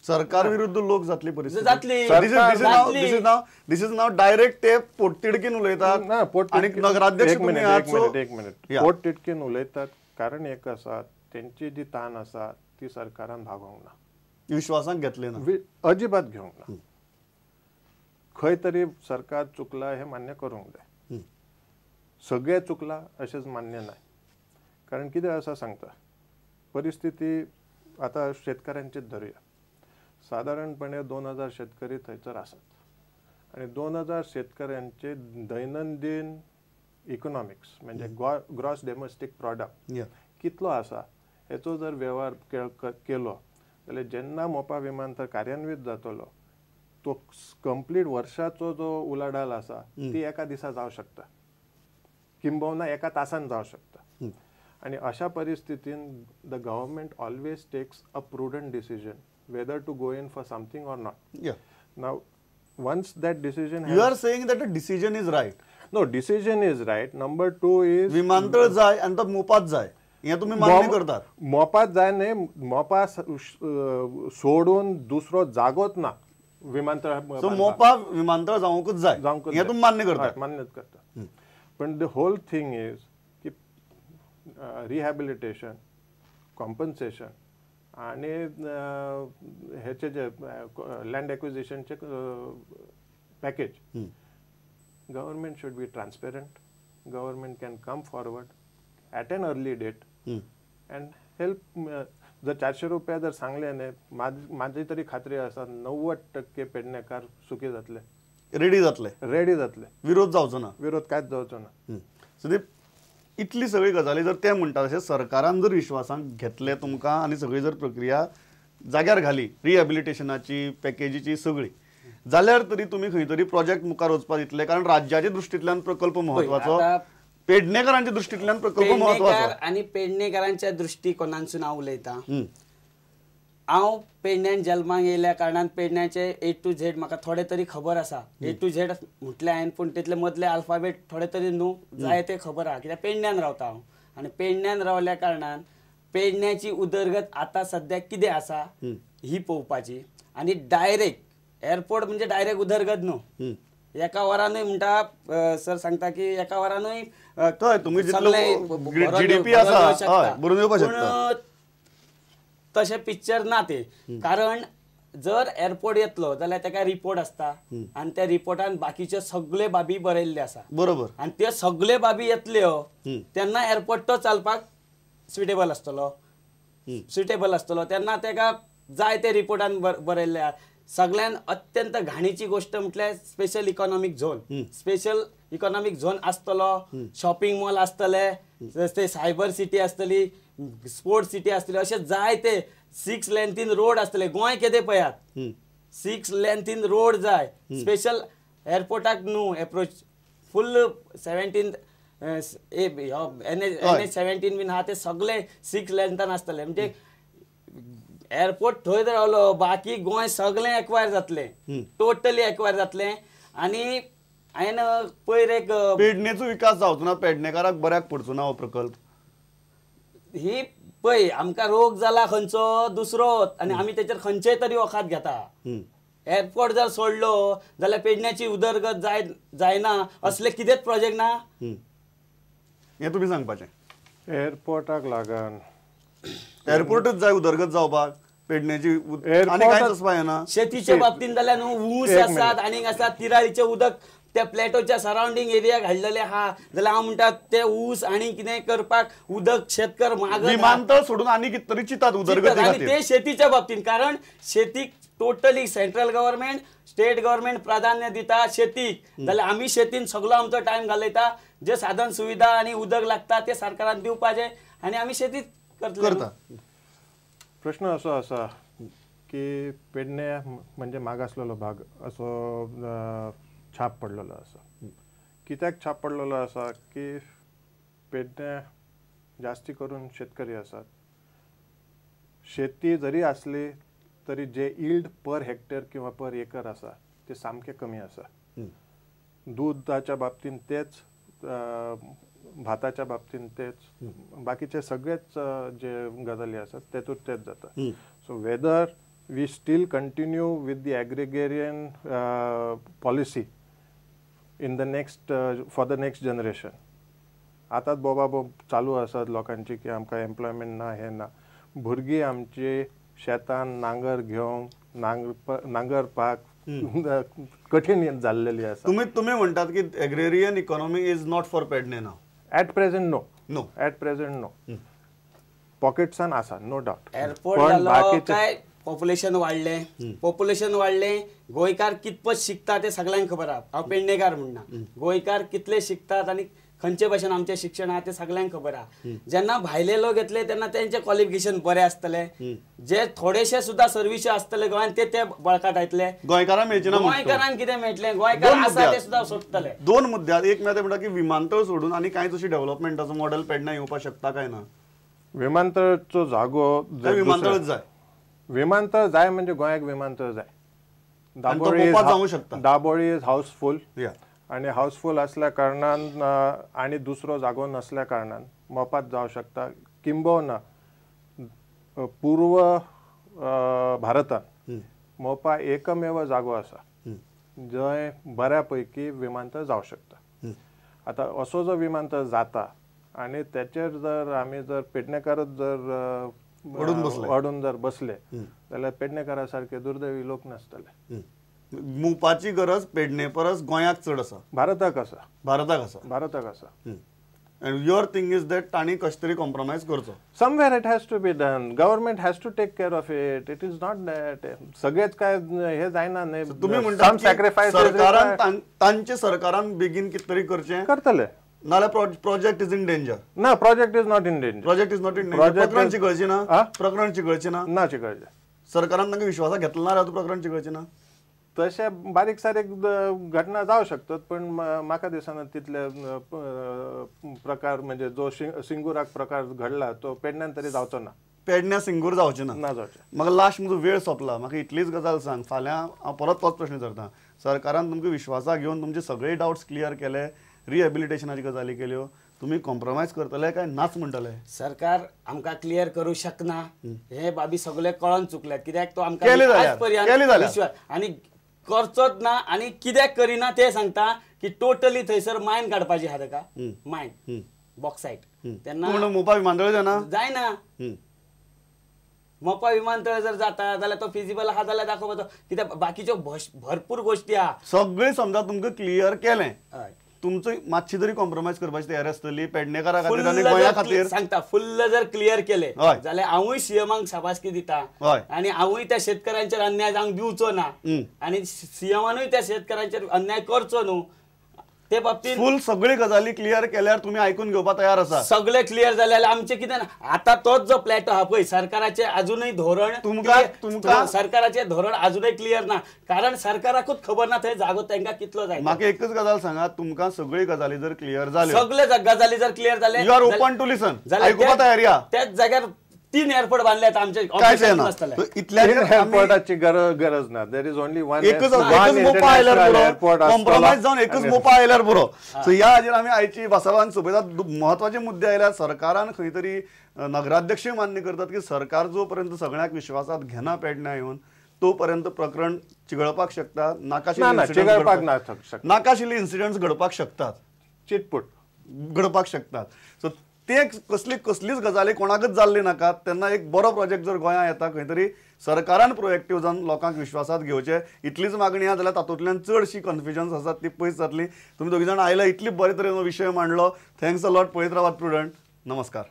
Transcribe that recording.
सरकार विरुद्ध लोक जातली परिस्थिती जातली. दिस is now direct ते पोटतिडकीन उलयतात ना, आनी नगराध्यक्ष एक मिनिट एक मिनिट पोटतिडकीन उलयतात कारण एक आसा तेंची जी ताण आसा ती सरकारान भागोवंक ना, विश्वासाक घेतले ना, अजिबात घेवंक ना. खंय तरी सरकार चुकला हे मान्य करूंक जाय, सगळे चुकला अशेंच मान्य ना. कारण कितें आसा सांगता, परिस्थिती आतां शेतकऱ्यांचीच धरुया, सादारणपणे 2000 शेतकरी थंयसर आसात आनी 2000 शेतकऱ्यांचे दैनंदीन इकॉनॉमिक्स म्हणजे ग्रॉस डोमेस्टीक प्रॉडक्ट कितलो आसा हेचो जर वेव्हार केलो जाल्यार जेन्ना मोपा विमानतळ कार्यान्वीत जातलो तो कंप्लीट वर्षाचो जो उलाढाल आसा ती एका दिसा जावं शकता, किंबहुना एका तासान जावं शकता. आनी अशा परिस्थितीन the government always takes a prudent decision whether to go in for something or not. Yeah. Now, once that decision you are saying that the decision is right. No, decision is right. Number 2 is विमानतळ जाय आनी तो मोपात जाय हे तुम्ही मान्य करतात. मोपात जाय न्ही, मोपा सोडून दुसरो जागोच ना विमानतळ. सो मोपा विमानतळ जावंकूच जाय हे तुम्ही मान्य करतात. मान्य करतात. पण the whole thing is की रिहॅबिलिटेशन, कॉम्पन्सेशन आणि ह्याचे जे land एक्विजिशनचे package, government should be transparent, government can come forward at an early date and help. जर 400 रुपया जर सांगले न्ही, माझी तरी खात्री आसा 90% पेडणेकार सुखी जातले, रेडी जातले, रेडी जातले, विरोध जावचो ना, विरोध कांयच जावचो ना. सुदीप, इतली सगळी गजाली जर ते म्हणटा तशें सरकारान जर विश्वासांत घेतले तुमकां आनी सगळी जर प्रक्रिया जाग्यार घाली रिहॅबिलिटेशनाची पॅकेजीची सगळी, जाल्यार तरी तुमी खंय तरी प्रोजेक्ट मुखार वचपाक दितले, कारण राज्याच्या दृश्टींतल्यान प्रकल्प म्हत्वाचो, पेडणेकरांच्या दृश्टींतल्यान प्रकल्प म्हत्वाचो. आनी पेडणेकरांच्या दृश्टिकोनांतसून हांव उलयतां. हांव पेडण्यान जल्माक येयल्या कारणान पेडण्याचे ए टू झेड म्हाका थोडे तरी खबर आसा. ए टू झेड म्हटलें हांवें, पूण तितले मदले अल्फाबेट थोडे तरी न्हू जाय ते खबर आहा, कित्याक पेडण्यान रावता हांव. आनी पेडण्यान रावल्या कारणान पेडण्याची उदरगत आतां सद्याक कितें आसा ही पळोवपाची. आनी डायरेक्ट एअरपोर्ट म्हणजे डायरेक्ट उदरगत न्हू, एका वरानूय म्हणटा सर सांगता की एका वरानूय पूण तशें पिक्चर ना ते. कारण जर एअरपोर्ट येतलो जाल्यार ताका रिपोर्ट आसता आनी त्या रिपोर्टान बाकीचे सगळे बाबी बरयल्ले आसा, बरोबर. आनी ते सगळे बाबी येतल्यो तेन्ना एअरपोर्ट तो चलपाक सुटेबल आसतलो, सुटेबल आसतलो तेन्ना ताका जाय ते रिपोर्टान बरयल्ले आसा. सगळ्यान अत्यंत घाणीची गोष्ट म्हटल्यार special economic zone. Special economic zone आसतलो, शॉपिंग मॉल आसतले, ते सायबर सिटी आसतली, स्पोर्ट्स सिटी आसतली, अशे जायते 6 लेंथीन रोड आसतले. गोंय केदे पळयात, 6 लेंथीन रोड जाय. स्पेशल एअरपोर्टाक न्हू एप्रोच फुल 17 NH 17 बीन आहा ते सगळे 6 लेंथान आसतले. म्हणजे एअरपोर्ट थंय रावलो बाकी गोंय सगळें एक्वायर जातलें, टोटली एक्वायर जातलें. आनी हांवें पयर एक पेडणेचो विकास जावचो ना, पेडणेकाराक बऱ्याक पडचो ना हो प्रकल्प. ही पळय आमकां रोग जाला खंयचो दुसरो आनी आमी तेचेर खंयचेय तरी वखद घेता. एअरपोर्ट जर सोडलो जाल्यार पेडण्याची उदरगत जायना असले कितेंच प्रोजेक्ट ना. हें तुमी सांगपाचें एअरपोर्टाक लागून एअरपोर्टच जाय उदरगत जावपाक पेडण्याची, आनी कांयच आसपा येना. शेतीच्या बाबतींत जाल्यार न्हू ऊस आसात आनीक आसात, तिराळीचें उदक त्या प्लॅटोच्या सरावंडींग एरियाक हाडलेले आहा, जाल्यार हांव म्हणटा ते ऊस आनी कितें करपाक उदक शेतकर मागत. विमानतळ सोडून आनी कितें तरी चिंतात उदरगती खातीर ते शेतीच्या बाबतींत, कारण शेतीक totally central government state government प्राधान्य दिता शेतीक. जाल्यार आमी शेतीन सगळो आमचो टायम घालयता, जे साधन सुविधा आनी उदक लागता ते सरकारान दिवपाचें आनी आमी शेतीत करता. प्रश्न असो आसा की पेडणे म्हणजे मागासलेलो भाग असो छाप पडलेलो आसा. कित्याक छाप पडलेलो आसा की पेडणे जास्ती करून शेतकरी आसात. शेती जरी आसली तरी जे यील्ड पर हेक्टर किंवा पर एकर आसा ते सामके कमी आसा. दुधाच्या बाबतींत तेच, भाताच्या बाबतींत तेच, बाकीचे सगळेच जे गजाली आसात तेतूंत तेच जाता. So whether We still continue with the agrarian policy in the next for the next generation. आतांच बोबाबोब चालू आसात लोकांची की आमकां एम्प्लॉयमेंट ना, हें ना. भुरगीं आमची शेतान नांगर घेवंक नांगरपाक कठीण जाल्लेली आसा. तुमी म्हणटात की agrarian economy is not for Pernem now? At present no. No, at present no. पॉकेट्सान आसा, नो डावट. एअरपोर्ट जालो काय पॉप्युलेशन वाडलें, पॉप्युलेशन वाडलें, गोंयकार कितपत शिकता ते सगळ्यांक खबर आहा. हांव पेडणेकार म्हणना, गोंयकार कितले शिकतात आनी खंयचे भाशेन आमचें शिक्षण आहा तें सगळ्यांक खबर आहा. जेन्ना भायले लोक येतले तेन्ना तेंचें क्वॉलिफिकेशन बरें आसतलें, जे थोडेशे सुद्दां सर्विस आसतले गोंयांत ते ते बळकाटायतले. गोंयकारांक मेळचें ना, गोंयकारांक कितें मेळटलें? गोंयकार आसा ते सुद्दां सोदतले. दोन मुद्दे, एक म्हळ्यार म्हणटा की विमानतळ सोडून आनी कांय तशी डेव्हलपमेंटाचो मॉडेल पेडण्यां येवपाक शकता काय ना? विमानतळचो जागो, विमानतळच जाय. विमानतळ जाय म्हणजे गोंयाक विमानतळ जाय. दाबोळी जावं शकता, दाबोळी is house full आनी हाऊसफूल असल्या कारणान आनी दुसरो जागो नसल्या कारणान मोपात जावं शकता. किंबहुना पूर्व भारतान मोपा एकमेव जागो आसा जंय बऱ्या पैकी विमानतळ जावं शकता. आतां असो जो विमानतळ जाता आनी तेचेर जर आमी जर पेडणेकारच जर अडून जर बसले जाल्यार पेडणेकारा सारके दुर्दैवी लोक नासतले. मोपाची गरज पेडणे परस गोंयाक चड आसा, भारताक आसा, भारताक आसा, भारताक आसा. And your thing is that तांणी कशें तरी कॉम्प्रोमायज करचो. Somewhere it has to be done. Government has to take care of it. It is not that सगळेच काय हे जायना न्ही. तुमी म्हणटा सरकारान तांचे सरकारान बेगीन कितें तरी करचें, करतले, नाल्यार प्रोजेक्ट is in danger. ना, project is not in danger. Project is not in danger. प्रकरण चिकळचें ना, प्रकरण चिकळचें ना, ना चिकळचें. सरकारान तांकां विश्वासाक घेतलो ना जाल्यार प्रकरण चिकळचें ना. तशे बारीक सारीक घटना जावं शकतात, पण म्हाका दिसना तितले प्रकार म्हणजे जो सिंगूराक प्रकार घडला तो पेडण्यान तरी जावचो ना. पेडण्या सिंगूर जावचें ना, ना जावचें. म्हाका लास्ट म्हजो वेळ सोंपला, म्हाका इतलीच गजाल सांग. फाल्यां हांव परत तोच प्रश्न विचारता, सरकारान तुमकां विश्वासाक घेवन तुमचे सगळे डावट्स क्लियर केले, रिहेबिलिटेशनाची गजाली केल्यो, तुमी कॉम्प्रोमायज करतले काय नाच म्हणटले? सरकार आमकां क्लियर करूं शकना हे बाबी सगळे कळोन चुकल्यात, कित्याक तो आमकां आज पर्यंत विश्वास आनी करचोच ना आनी कित्याक करिना ते सांगता की टोटली थंयसर मायन काडपाची आहा ताका, मायन बॉक्सायट. तेन्ना मोपा विमानतळ जायना, जायना. मोपा विमानतळ जर जाता जाल्यार तो फिजिबल आहा जाल्यार दाखोवपाचो, कित्याक बाकीच्यो भरपूर गोश्टी आहा. सगळें समजा तुमकां क्लियर केलें, तुमचो मातशी तरी कॉम्प्रोमायज करपाची तयारी आसतली पेडणेकारा खातीर आनी गोंया खातीर? सांगता, फुल्ल जर क्लियर केले जाल्यार हांवूय सीएमाक शाबासकी दिता आनी हांवूय त्या शेतकऱ्यांचेर अन्याय जावंक दिवचो ना आनी सीएमानूय त्या शेतकऱ्यांचेर अन्याय करचो न्हू ते बाबतीत फुल सगळी गजाली क्लियर केल्यार तुमी आयकून घेवपाक तयार आसा. सगळे क्लियर जाल्यार आमचें कितें ना. आतां तोच जो प्लॅटो आहा पळय, सरकाराचें अजुनूय धोरण तुमकां सरकाराचें धोरण अजुनूय क्लियर ना, कारण सरकाराकूच खबर ना थंय जागो तांकां कितलो जाय. म्हाका एकच गजाल सांगा, तुमकां सगळी गजाली जर क्लियर जाल्यो, सगळे गजाली जर क्लियर जाले, you are open to listen, आयकुपाक तयारी आहा. त्याच जाग्यार 3 एअरपोर्ट बांधल्यात आमचे, इतल्या एअरपोर्टाची गरज ना. There is only one, एकच मोपा आयल्यार पुरो, कॉम्प्रोमायज जावन एकच मोपा आयल्यार पुरो. सो ह्या हाजेर आमी आयची भासाभास सोंपयतात. म्हत्वाचे मुद्दे आयल्यार सरकारान खंय तरी नगराध्यक्षूय मान्य करतात की सरकार जो पर्यंत सगळ्यांक विश्वासात घेना पेडण्या येवन तो पर्यंत प्रकरण चिगळपाक शकता, नाकाशिल्ले इन्सिडंट्स घडपाक शकतात, चिटपूट घडपाक शकतात. सो ते कसली कसलीच गजाली कोणाकच जाल्ली नाका. तेन्ना एक बरो प्रोजेक्ट जर गोंयांत येता खंय तरी सरकारान प्रोएक्टीव जावन लोकांक विश्वासात घेवचें इतलीच मागणी आहा, जाल्यार तातूंतल्यान चडशी कन्फ्युजन्स आसात ती पयस जातली. तुमी दोगी जाण आयले, इतली बरे तरेन विशय मांडलो, thanks a lot. पळयत रावात प्रुडंट. नमस्कार.